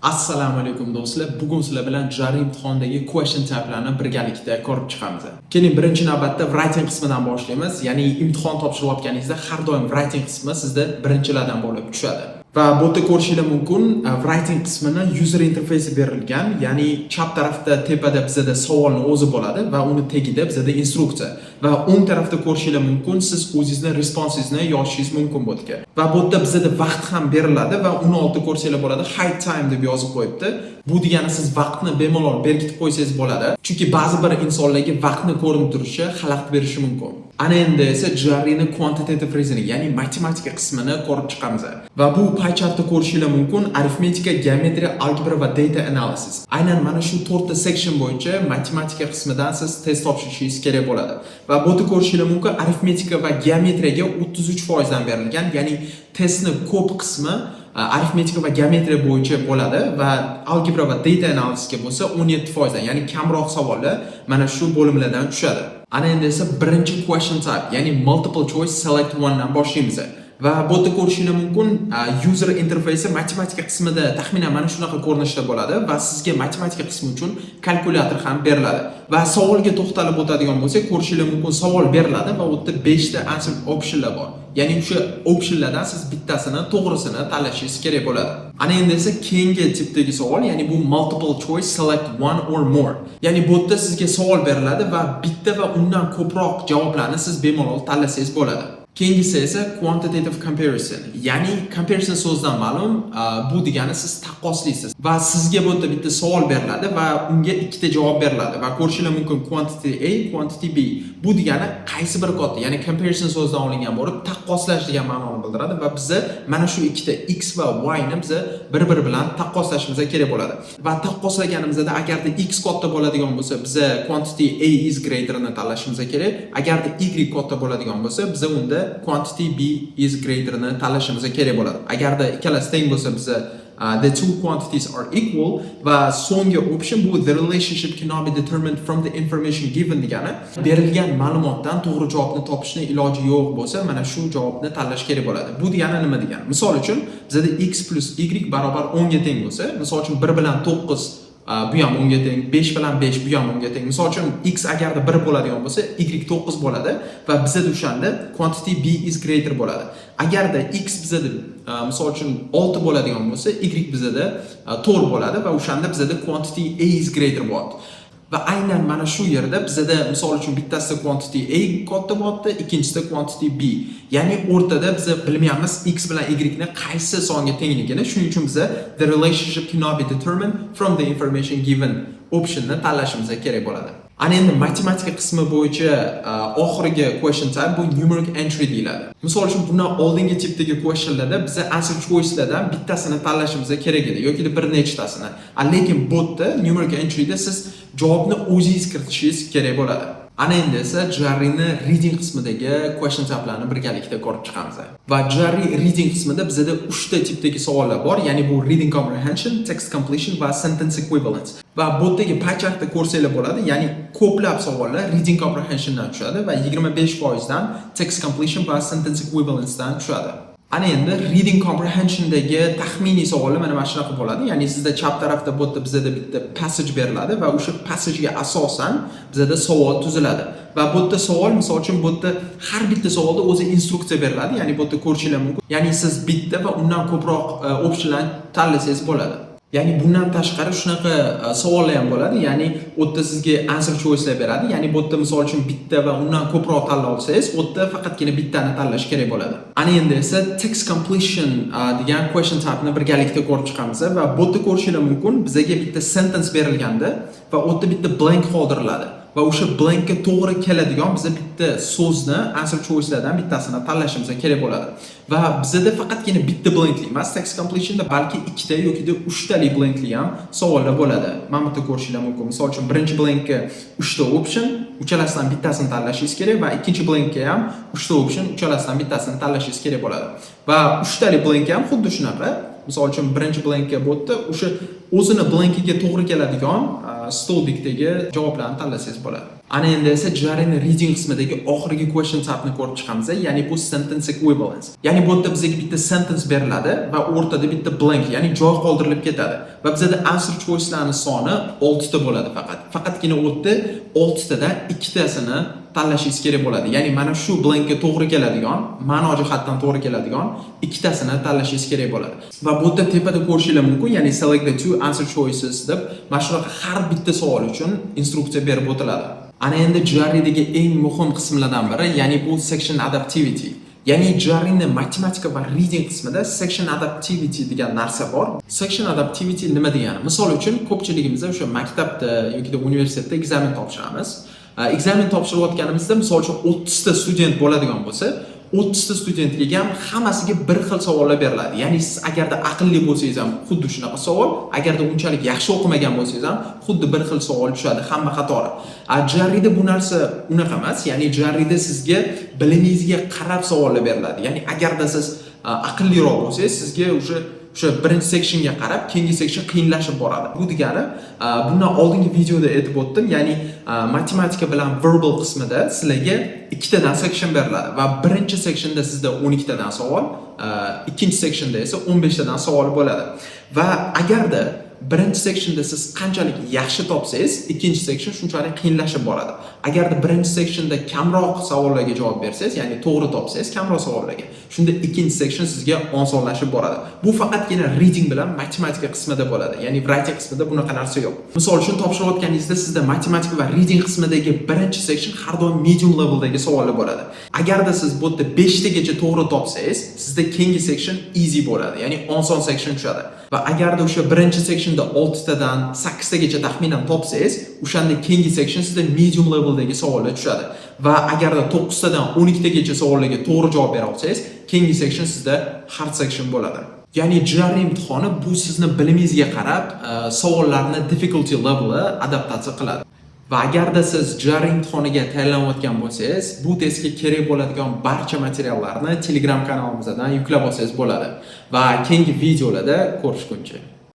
Assalomu alaykum, do'stlar. Bugun sizlar bilan GRE imtihonidagi question type'larni birgalikda ko'rib chiqamiz. Keling, birinchi navbatda writing qismidan boshlaymiz. Ya'ni imtihon topshirayotganingizda har doim writing qismi sizda birinchilardan bo'lib tushadi. Va bu yerda ko'rishinglar mumkin, writing qismini user interfeysi berilgan, ya'ni chap tarafda tepada bizada savolni o'zi bo'ladi va uni tagida bizada instruksiya. Va o'ng tarafda ko'rishinglar mumkin, siz o'zingizni responsingizni yozishingiz mumkin bu yerga. Va bu yerda bizada vaqt ham beriladi va uni oldida ko'rsanglar bo'ladi, "hide time" deb yozib qo'yibdi. Bu degani siz vaqtni bemalol berkitib qo'ysangiz bo'ladi. Chunki ba'zi bir insonlarga vaqtni ko'rinib turishi xalaqit berishi mumkin. Ana endi esa GREni quantitative reasoning, ya'ni matematika qismini ko'rib chiqamiz. Va bu pie chartda ko'rishinglar mumkin: arifmetika, geometriya, algebra va data analysis. Aynan mana shu to'rtta section bo'yicha matematika qismidan siz test topshirishingiz kerak bo'ladi. Va bu yerda ko'rishinglar mumkin, arifmetika va geometriyaga 33% dan berilgan, ya'ni testni ko'p qismi arifmetika va geometriya bo'yicha bo'ladi va algebra va data analysisga bo'lsa 17% dan, ya'ni kamroq savollar mana shu bo'limlardan tushadi. Ana endi esa birinchi question type, ya'ni multiple choice select one dan boshlaymiz. Va bu yerda ko'rishinglar mumkin, user interfeysi matematika qismida taxminan mana shunaqa ko'rinishda bo'ladi va sizga matematika qismi uchun kalkulyator ham beriladi. Va savolga to'xtalib o'tadigan bo'lsak, ko'rishinglar mumkin, savol beriladi va u yerda 5 ta answer optionlar bor. Ya'ni o'sha optionlardan siz bittasini, to'g'risini tanlashingiz kerak bo'ladi. Ana endi esa keyingi tipdagi savol, ya'ni bu multiple choice select one or more. Ya'ni bu yerda sizga savol beriladi va bitta va undan ko'proq javoblarni siz bemalol tanlasangiz bo'ladi. Keyingisi esa quantitative comparison. Ya'ni comparison so'zidan ma'lum, bu degani siz taqqoslaysiz va sizga bu yerda bitta savol beriladi va unga ikkita javob beriladi va ko'rishinglar mumkin, quantity A, quantity B. Bu degani qaysi biri katta, ya'ni comparison so'zidan olingan bo'lib, taqqoslash degan ma'noni bildiradi va biza mana shu ikkita x va y ni biza bir-biri bilan taqqoslashimiz kerak bo'ladi. Va taqqoslaganimizda agarda x katta bo'ladigan bo'lsa, biza quantity A is greater ni tanlashimiz kerak. Agarda y katta bo'ladigan bo'lsa, biza unda quantity B is greater ni tanlashimiz kerak bo'ladi. Agarda ikkalasi teng bo'lsa, biza the two quantities are equal. Va so'nggi option bu the relationship cannot be determined from the information given degani berilgan ma'lumotdan to'g'ri javobni topishni iloji yo'q bo'lsa, mana shu javobni tanlash kerak bo'ladi. Bu degani nima degani? Misol uchun, bizada x plus y barobar 10 ga teng bo'lsa, misol uchun 1 bilan 9 bu ham 10 ga teng, 5 bilan 5 bu ham 10 ga teng. Misol uchun, x agarda 1 bo'ladigan bo'lsa, y 9 bo'ladi va bizada o'shanda quantity b is greater bo'ladi. Agarda x bizada misol uchun 6 bo'ladigan bo'lsa, y bizada 4 bo'ladi va o'shanda bizada quantity a is greater bo'ladi. Va aynan mana shu yerda bizada misol uchun bittasida quantity A katta bo'lyapti, ikkinchisida quantity B. Ya'ni o'rtada biz bilmaymiz x bilan y ni qaysi songa tengligini. Shuning uchun biza the relationship cannot be determined from the information given optionni tanlashimiz kerak bo'ladi. Ana endi matematika qismi bo'yicha oxirgi question type bu numeric entry deyiladi. Misol uchun, bundan oldingi tipdagi questionlarda biza answer choicelardan bittasini tanlashimiz kerak edi yoki bir nechtasini. Lekin bu yerda numeric entryda siz javobni o'zingiz kiritishingiz kerak bo'ladi. Ana endi esa GREni reading qismidagi question type'larni birgalikda ko'rib chiqamiz. Va GRE reading qismida bizada 3 ta tipdagi savollar bor, ya'ni bu reading comprehension, text completion va sentence equivalence. Va bu yerdagi pie chartda ko'rsanglar bo'ladi, ya'ni ko'plab savollar reading comprehensiondan tushadi va 25% dan text completion va sentence equivalencedan tushadi. Ana endi reading comprehensiondagi taxminiy savollar mana shunaqa bo'ladi. Ya'ni sizda chap tarafda bu yerda bizada bitta passage beriladi va o'sha passagega asosan bizada savol tuziladi. Va bu yerda savol, misol uchun, bu yerda har bitta savolda o'zi instruksiya beriladi. Ya'ni bu yerda ko'rishinglar mumkin. Ya'ni siz bitta va undan ko'proq optionlarni tanlasangiz bo'ladi. Ya'ni bundan tashqari shunaqa savollar ham bo'ladi. Ya'ni u yerda sizga answer choicelar beradi. Ya'ni bu yerda misol uchun bitta va undan ko'proq tanlay olsangiz, u yerda faqatgina bittani tanlash kerak bo'ladi. Ana endi esa text completion degan question type ni birgalikda ko'rib chiqamiz va bu yerda ko'rishinglar mumkin, bizaga bitta sentence berilganda va u yerda bitta blank qoldiriladi. Va o'sha blankka to'g'ri keladigan biza bitta so'zni answer choicelardan bittasini tanlashimiz kerak bo'ladi. Va bizada faqatgina bitta blankli emas text completionda, balki ikkita yoki uchtali blankli ham savollar bo'ladi. Mana bu yerda ko'rishinglar mumkin. Misol uchun, birinchi blankka uchta option, uchalasidan bittasini tanlashingiz kerak va ikkinchi blankka ham uchta option, uchalasidan bittasini tanlashingiz kerak bo'ladi. Va uchtali blank ham xuddi shunaqa. Misol uchun, birinchi blankka bu yerda o'sha o'zini blankiga to'g'ri keladigan столбик dagi javoblarni tanlasangiz bo'ladi. Ana endi esa GREni reading qismidagi oxirgi question type'ni ko'rib chiqamiz, ya'ni bu sentence equivalence. Ya'ni bu yerda bizga bitta sentence beriladi va o'rtada bitta blank, ya'ni joy qoldirilib ketadi. Va bizada answer choice'larni soni 6 ta bo'ladi faqat. Faqatgina u yerda 6 tadan ikkitasini tanlashingiz kerak bo'ladi. Ya'ni mana shu blankka to'g'ri keladigan, ma'no jihatdan to'g'ri keladigan ikkitasini tanlashingiz kerak bo'ladi. Va bu yerda tepada ko'rishinglar mumkin, ya'ni "Select the two answer choices" deb mana shunaqa har bitta savol uchun instruksiya berib o'tiladi. Ana endi GREdagi eng muhim qismlardan biri, ya'ni bu section adaptivity. Ya'ni GREni matematika va reading qismida section adaptivity degan narsa bor. Section adaptivity nima degani? Misol uchun, ko'pchiligimiz o'sha maktabda yoki universitetda экзамен topshiramiz. Экзамен topshirayotganimizda, misol uchun, 30 ta student bo'ladigan bo'lsa, 30 ta studentga ham hammasiga bir xil savollar beriladi. Ya'ni siz agarda aqlli bo'lsangiz ham xuddi shunaqa savol, agarda unchalik yaxshi o'qimagan bo'lsangiz ham xuddi bir xil savol tushadi hamma qatori. A GREda bu narsa unaqa emas. Ya'ni GREda sizga bilimingizga qarab savollar beriladi. Ya'ni agarda siz aqlliroq bo'lsangiz, sizga уже o'sha birinchi sectionga qarab keyingi section qiyinlashib boradi. Bu degani, bundan oldingi videoda aytib o'tdim, ya'ni matematika bilan verbal qismida sizlarga ikkitadan section beriladi va birinchi sectionda sizda 12 tadan savol, ikkinchi sectionda esa 15 tadan savol bo'ladi. Va agarda birinchi sectionda siz qanchalik yaxshi topsangiz, ikkinchi section shunchalik qiyinlashib boradi. Agarda birinchi sectionda kamroq savollarga javob bersangiz, ya'ni to'g'ri topsangiz kamroq savollarga, shunda ikkinchi section sizga osonlashib boradi. Bu faqatgina reading bilan matematika qismida bo'ladi. Ya'ni writing qismida bunaqa narsa yo'q. Misol uchun, topshirayotganingizda sizda matematika va reading qismidagi birinchi section har doim medium leveldagi savollar bo'ladi. Agarda siz bu yerda 5 tagacha to'g'ri topsangiz, sizda keyingi section easy bo'ladi, ya'ni oson section tushadi. Va agarda o'sha birinchi sectionda 6 tadan 8 tagacha taxminan topsangiz, o'shanda keyingi section sizda medium leveldagi savollar tushadi. Va agarda 9 tadan 12 tagacha savollarga to'g'ri javob bera olsangiz, keyingi section sizda hard section bo'ladi. Ya'ni GRE imtihoni bu sizni bilimingizga qarab savollarni difficulty level'i adaptatsiya qiladi. Va agarda siz GRE imtihoniga tayyorlanayotgan bo'lsangiz, bu testga kerak bo'ladigan barcha materiallarni Telegram kanalimizdan yuklab olsangiz bo'ladi. Va keyingi videolarda ko'rishguncha.